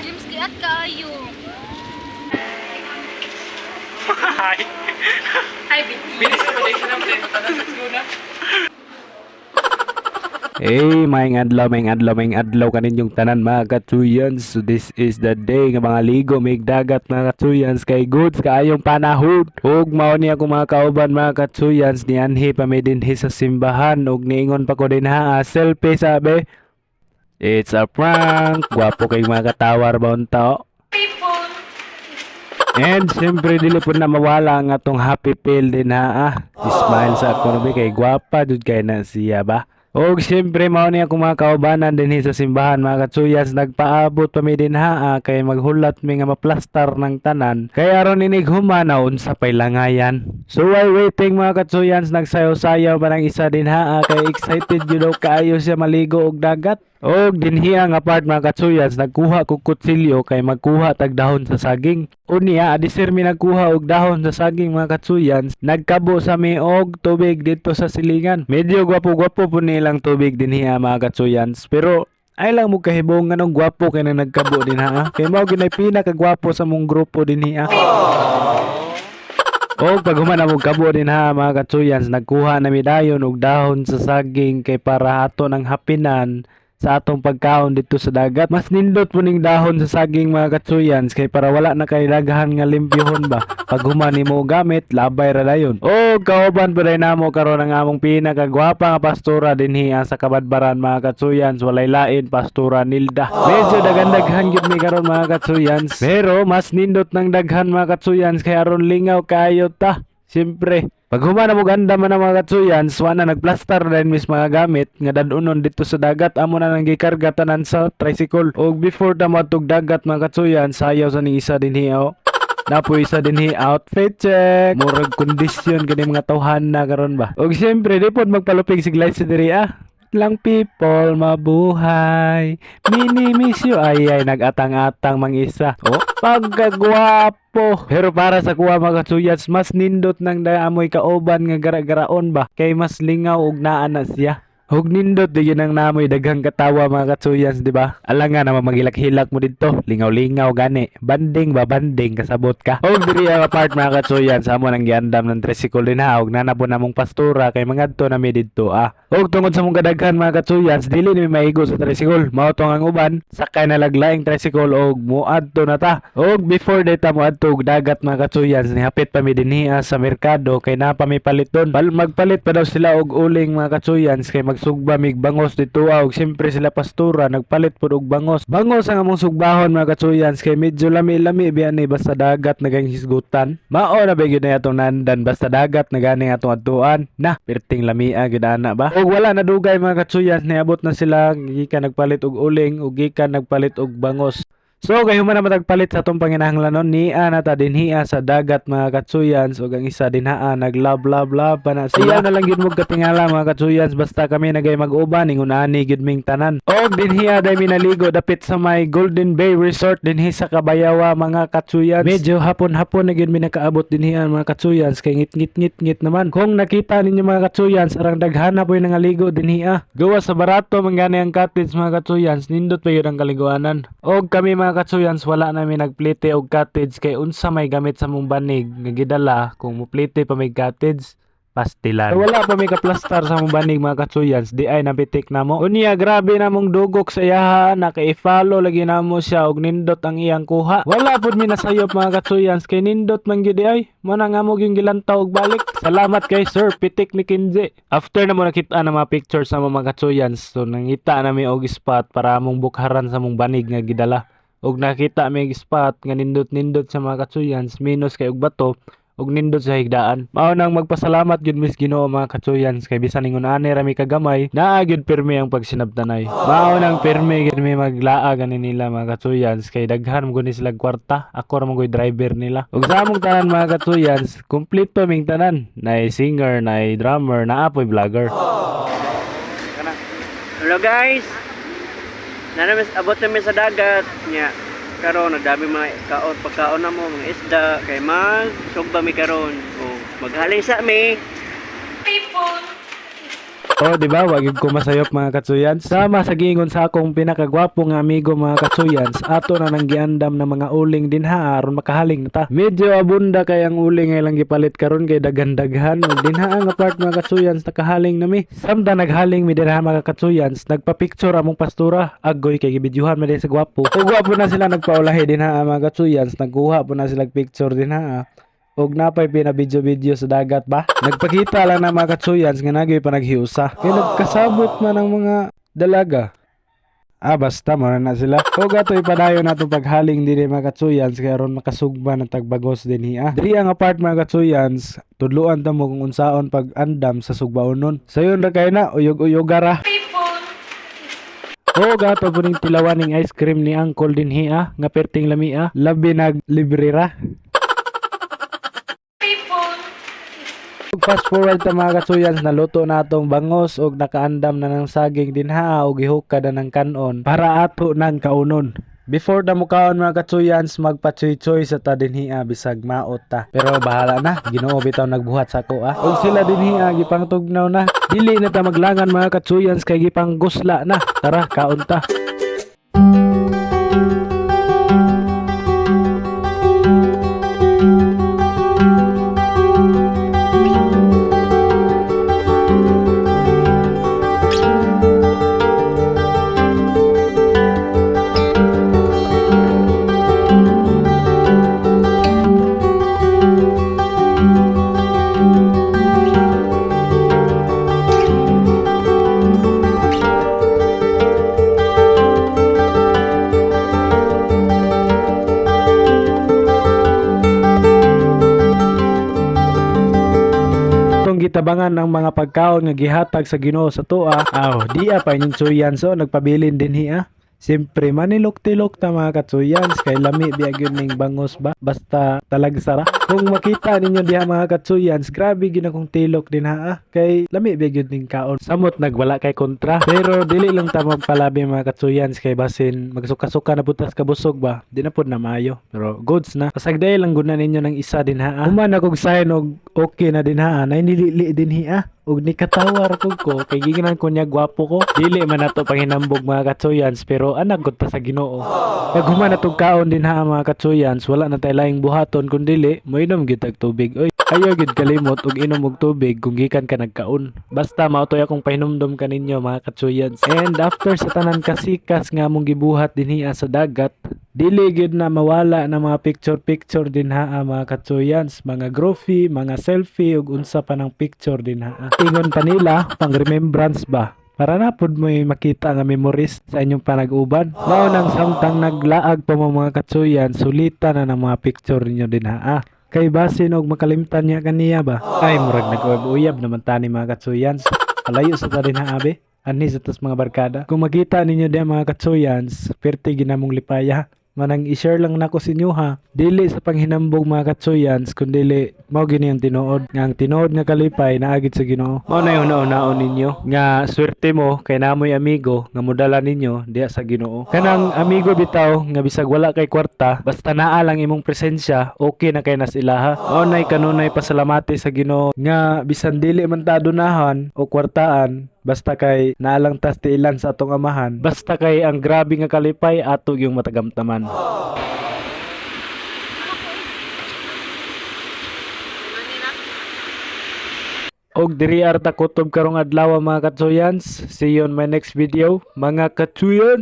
James, kiat kaayo. Hi. Hi, Bitty. Bilis na ba siya ng Let's go na. Hey, maayong adlaw, maayong adlaw, maayong adlaw kaninyong tanan, mga katsuyans. So this is the day nga mga ligo mig dagat, mga katsuyans, kay goods kaayong panahon. Ug mao ni ako, mga kauban, mga katsuyans, nianhi pa mi dinhi sa simbahan ug niingon pa ko dinha, ah, selfie sabi. It's a prank. Gwapo kay mga katawar ba unta? People. And siyempre dili po na mawala ang atong happy pill din ha ah. Smile sa ako no kay gwapa jud kay na siya ba. Og siyempre mao ni akong mga kaubanan dinhi sa simbahan, mga katsuyas, nagpaabot pa mi din ha ah, kay maghulat mi nga maplastar ng tanan kay aron inig human na unsa pay langayan. So while waiting, mga katsuyans, nagsayaw-sayaw pa ng isa din ha ah, kay excited jud daw kaayo siya maligo og dagat. Og dinhiya nga part, mga katsuyans, nagkuha kog kutsilyo kay magkuha tag dahon sa saging. Unya adisir mi nagkuha og dahon sa saging, mga katsuyans, nagkabo sa mi og tubig dito sa silingan. Medyo gwapo-gwapo po nilang tubig dinhiya, mga katsuyans, pero ay lang mo kahibong nganong gwapo kay nang nagkabo din ha. Kay mao ginay pinakagwapo sa mong grupo dinhiya. O pag human na mo kabo din ha, mga katsuyans, nagkuha na mi dayon og dahon sa saging kay para ato ng hapinan sa atong pagkaon dito sa dagat. Mas nindot po ning dahon sa saging, mga katsuyans, kay para wala na kay daghan nga limpyohon ba. Pag human nimo gamit, labay ra dayon. O kauban pa day namo karon ang among pinakagwapa nga pastora dinhi ang sa Kabadbaran, mga katsuyans, walay lain, Pastora Nilda. Medyo daghan-daghan gyud mi karon, mga katsuyans. Pero mas nindot ng daghan, mga katsuyans, kay aron lingaw kaayo ta. Siyempre, pag human na mo ganda man ang mga katsuyans, wa na nagplastar na din mis mga gamit nga dadunon dito sa dagat, amo na nang gikarga tanan sa tricycle. Og before ta moadtog dagat, mga katsuyans, sayaw sa ning isa dinhi oh. Napoy isa dinhi, outfit check. Murag kondisyon kani mga tawhan na karon ba. Og siyempre di pod magpalupig si Glide sa diri ah. Lang people, mabuhay. Mini miss you. Ay ay, nag-atang-atang mang isa. Oh, pagkagwapo. Pero para sa kuha, mga katsuyats, mas nindot nang daamoy kauban nga gara-garaon ba. Kay mas lingaw og naa na siya. Hug nindot di yun ang namoy daghang katawa, mga katsuyans, di ba? Alangan naman maghilak-hilak mo dito. Lingaw-lingaw gani. Banding ba banding kasabot ka. Og diri ang part, mga katsuyans, amo nang giandam ng tricycle din ha. Og nanabo namong pastura kay mangadto na mi didto ah. Og tungod sa mong kadaghan, mga katsuyans, dili ni mi maigo sa tricycle. Mao tong ang uban, sakay na laglaing tricycle og muadto na ta. Og before day ta moadto og dagat, mga katsuyans, nihapit pa mi dinhi ah, sa merkado kay naa pa mi palit doon. Magpalit pa daw sila og uling, mga katsuyans, kay magsugba mig bangos dito ah. Og siyempre sila pastura nagpalit pud og bangos. Bangos ang among sugbahon, mga katsuyans, kay medyo lami-lami biya ni basta dagat na gang hisgutan. Mao na ba gyud na atong nandan basta dagat na gani atong adtuan. Na perting lamia gyud ana ba. Og wala na dugay, mga katsuyans, niabot na sila gikan nagpalit og uling ug gikan nagpalit og bangos. So kay human na matagpalit sa atong panginahanglanon, nia na ta dinhiya sa dagat, mga katsuyans, ug ang isa dinhaa nag love love love pa na siya. Na lang gyud mo katingala, mga katsuyans, basta kami nagay mag-uban ingon ani gyud ming tanan. Og dinhiya day minaligo dapit sa may Golden Bay Resort dinhi sa Kabayawa, mga katsuyans. Medyo hapon-hapon na gyud mi nakaabot dinhiya, mga katsuyans, kay ngit ngit ngit ngit naman. Kung nakita ninyo, mga katsuyans, arang daghan na po'y nangaligo dinhiya. Gawa sa barato man gani ang cottage, mga katsuyans, nindot pa gyud ang kaliguanan. Og kami, mga katsuyans, wala na mi nagplite og cottage kay unsa may gamit sa mong banig nga gidala kung muplite pa may cottage pastilan. So, wala pa may kaplastar sa mong banig, mga katsuyans, di ay napitik na mo. Unya grabe na mong dugok sa iyaha, naka-follow lagi namo siya og nindot ang iyang kuha. Wala pud mi nasayop, mga katsuyans, kay nindot man gyud ay. Mo na nga mo yung gilantaw og balik. Salamat kay Sir Pitik ni Kinji. After na mo nakita na mga pictures sa mga katsuyans, so nangita na mi og spot para among bukharan sa mong banig nga gidala. Og nakita mi og spot nga nindot-nindot sa mga katsuyans, minus kay og bato ug nindot sa higdaan. Mao nang magpasalamat gyud mis Ginoo, mga katsuyans, kay bisan ingon ani ra mi kagamay, naa gyud pirmi ang pagsinabtanay. Mao nang pirmi gyud mi maglaag ani nila, mga katsuyans, kay daghan mo guni sila kwarta. Ako ra man driver nila. Ug sa among tanan, mga katsuyans, kompleto ming tanan. Naay singer, naay drummer, naa poy vlogger. Hello guys. Nanamis abot namin sa dagat nya. Karon nagdami mga kaon pagkaon na mo mga isda kay mag sugba mi karon. O maghaling sa mi. People. Oh, di ba? Wag gyud ko masayop, mga katsuyans. Sama sa giingon sa akong pinakagwapo nga amigo, mga katsuyans, ato na nang giandam ng mga uling dinha aron makahaling na ta. Medyo abunda kay ang uling nga ilang gipalit karon kay daghan-daghan ug dinha nga part, mga katsuyans, nakahaling na mi. Samtang naghaling mi dinha, mga katsuyans, nagpa-picture among pastura. Agoy kay gibidyuhan man din sa gwapo. Ug gwapo na sila nagpaulahi dinha, mga katsuyans, nagkuha po na sila picture dinha. Og napay pina-video-video sa dagat ba? Nagpakita lang na, mga katsuyans, nga nagyoy pa naghiusa. Kaya nagkasabot man ang mga dalaga. Ah, basta mura na sila. Og ato ipadayon nato paghaling dinhi, mga katsuyans, kay aron makasugba ng tagbagos dinhi ah. Diri ang apart, mga katsuyans, tudluan ta mo kung unsaon pag-andam sa sugbaonon. Sayon ra kay na, uyog-uyog ra. People. Og ato puning tilawan ning ice cream ni Uncle dinhi ah, nga perting lami ah. Labi nag libre ra. People. Fast forward ta, mga katsuyans, naluto na atong bangos og nakaandam na ng saging dinha og gihukad na ng kanon para ato nang kaunon. Before ta mukaon, mga katsuyans, magpatsoy-tsoy sa ta dinhi bisag maot ta. Pero bahala na, Ginoo bitaw nagbuhat sa ako ah. Og sila dinhi gipangtugnaw na. Dili na ta maglangan, mga katsuyans, kay gipanggusla na. Tara, kaon ta. Atong gitabangan ng mga pagkaon nga gihatag sa Ginoo sa atoa. Aw, di pa inyong tsuyan so nagpabilin dinhi ah. Siyempre, manilok-tilok ta, mga katsuyans, kay lami biya gyud ning bangos ba, basta talagsara. Kung makita ninyo diha, mga katsuyans, grabe gyud akong tilok dinha ah, kay lami biya gyud ning kaon. Samot nagwala kay kontra, pero dili lang ta magpalabi, mga katsuyans, kay basin magsuka-suka na putas kabusog ba, di na pud na maayo. Pero goods na. Pasagday lang gud na ninyo ng isa dinha ah. Human akong sign og okay na dinha ah, nay nilili dinhi ah. Ug nikatawar ko ko kay giingnan ko niya gwapo ko. Dili man nato panghinambog, mga katsuyans, pero anak gud ta sa Ginoo. Pag human natong kaon dinha, mga katsuyans, wala na tay laing buhaton kun dili moinom gyud tag tubig. Oy, ayaw gyud kalimot og inom og tubig kung gikan ka nagkaon. Basta mao toy akong pahinumdom kaninyo, mga katsuyans. And after sa tanan kasikas nga among gibuhat dinhi sa dagat, dili gyud na mawala na mga picture picture dinha, mga katsuyans, mga groupie, mga selfie ug unsa pa ng picture dinha. Ingon pa nila, pang remembrance ba? Para na pud mo'y makita nga memories sa inyong panag-uban. Mao nang samtang naglaag pa mo, mga katsuyan, sulita na ng mga picture ninyo dinha. Ah. Kay basin og makalimtan niya kaniya ba? Ay, murag nag-uyab-uyab naman tani, mga katsuyans. Palayo sa ta dinha abe. Anhi sa tas mga barkada. Kung makita ninyo diha, mga katsuyans, perti ginamong lipaya. Manang i-share lang nako sa inyo ha. Dili sa panghinambog, mga katsuyans, kundili mao gini ang tinuod nga ang tinuod nga kalipay naagid sa Ginoo. Mao na yung una-unaon ninyo nga swerte mo kay namoy amigo nga modala ninyo diha sa Ginoo. Kanang amigo bitaw nga bisag wala kay kwarta, basta naa lang imong presensya, okay na kay nas ilaha. Mao nay kanunay pasalamati sa Ginoo nga bisan dili man ta adunahan o kwartaan, basta kay naalang tas tiilan sa atong amahan, basta kay ang grabe nga kalipay ato yung matagamtaman. Og diri arta kutob karong adlaw, mga katsuyans. See you on my next video, mga katsuyans.